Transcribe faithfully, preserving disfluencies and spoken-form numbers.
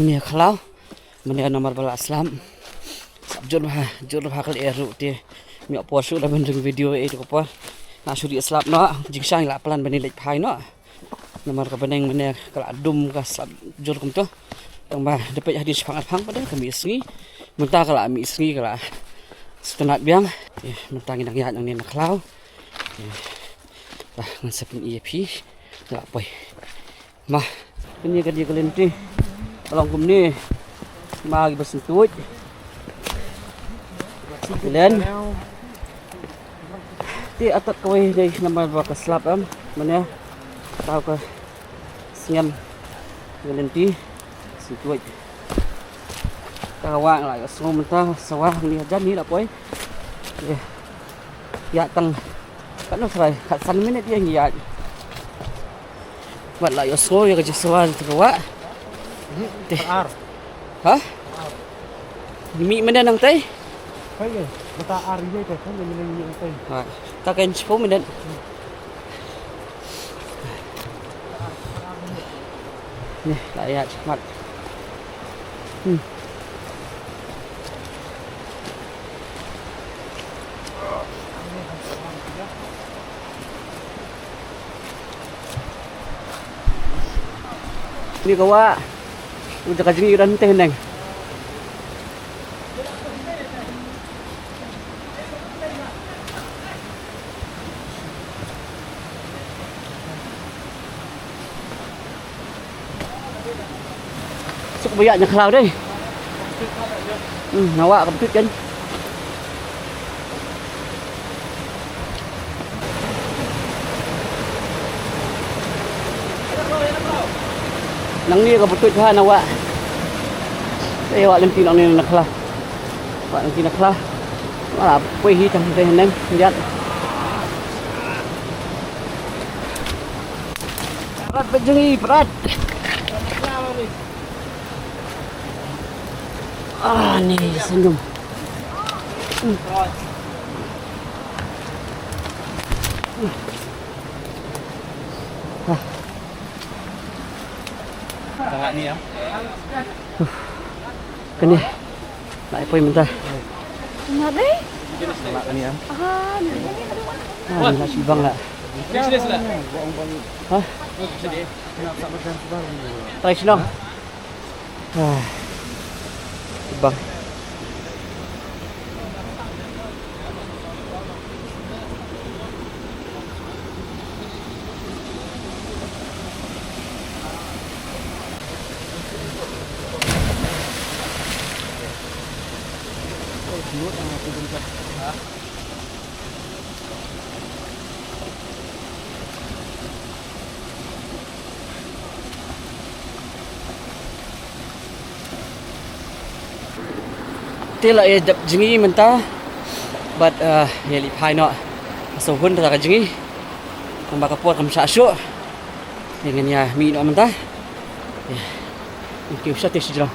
Mynne khlaw, mynne namar ba la slap. Slap jur bha, jur bha ka lyer ruh te. Ym ïoh por shuh da ban ring video ei tu ka por. Nga shu dih slap noh, jingshisha ngi la plan ban ïaleit phai noh. Namar ka bneng mynne ka la dum ka slap jur kumto. Tang ba da peit hadien shaphang arphang pat de ka mih sngi. Mynta ka la mih sngi ka la sngewtynnat biang. Te mynta ngi dang ïaid nangne na khlaw. Te ba ngan sa pyni ïa phi. Nga la poi. Mo, kane ka dei ka lynti ka long kumne. Mo, kiba sngewthuh. Kren. Te atat kawei dei namar ba ka slap em, mynne. Tau ka sngem ka lynti sngewthuh. Ka wah nga la ïohsngew mynta, sa wah ngi hajan ngi la poi. Ïa. Ïa tang. Katno trai, kat san minit ïa ngi ïa. Wat la ïohsngew ïa ka jingsawa jong ka wah. Te. Ar. Ha? Mih mynne nangtai? Kai ke, mynta ar ïa kai, kai mynne nangtai. Ha. Ta kan shiphew minit. Ni, la ïa shmat. Hmm. Ni ka wah. U jaka jingïuran te neng. Suk ba ïa na khlaw dei. Hmm, na wah ka btut kan. Nangne ka btut ha na wah. Eh, wah lynti nangne na khlaw. Wah lynti na khlaw. Wah, poi hi tang dei neng, liat. Prat bejeng i, prat. Ah, ni senyum. Hmm. Hmm. Ah. Tengah ni ya. Kane. Lah poi mynta. Tengah dei. Tengah ni ya. Ah, ni. Ah, ni lah shibang lah. Hah? Try shnong. Ah. Bang. Te la ïa dep jngi mynta bad, eh, ïa leit phai noh. Sa hun ta ka jngi. Tang ba ka por kam shah shuh. Te ngin ïa mih noh mynta. Ïa. Thank you, sha te shi jrong.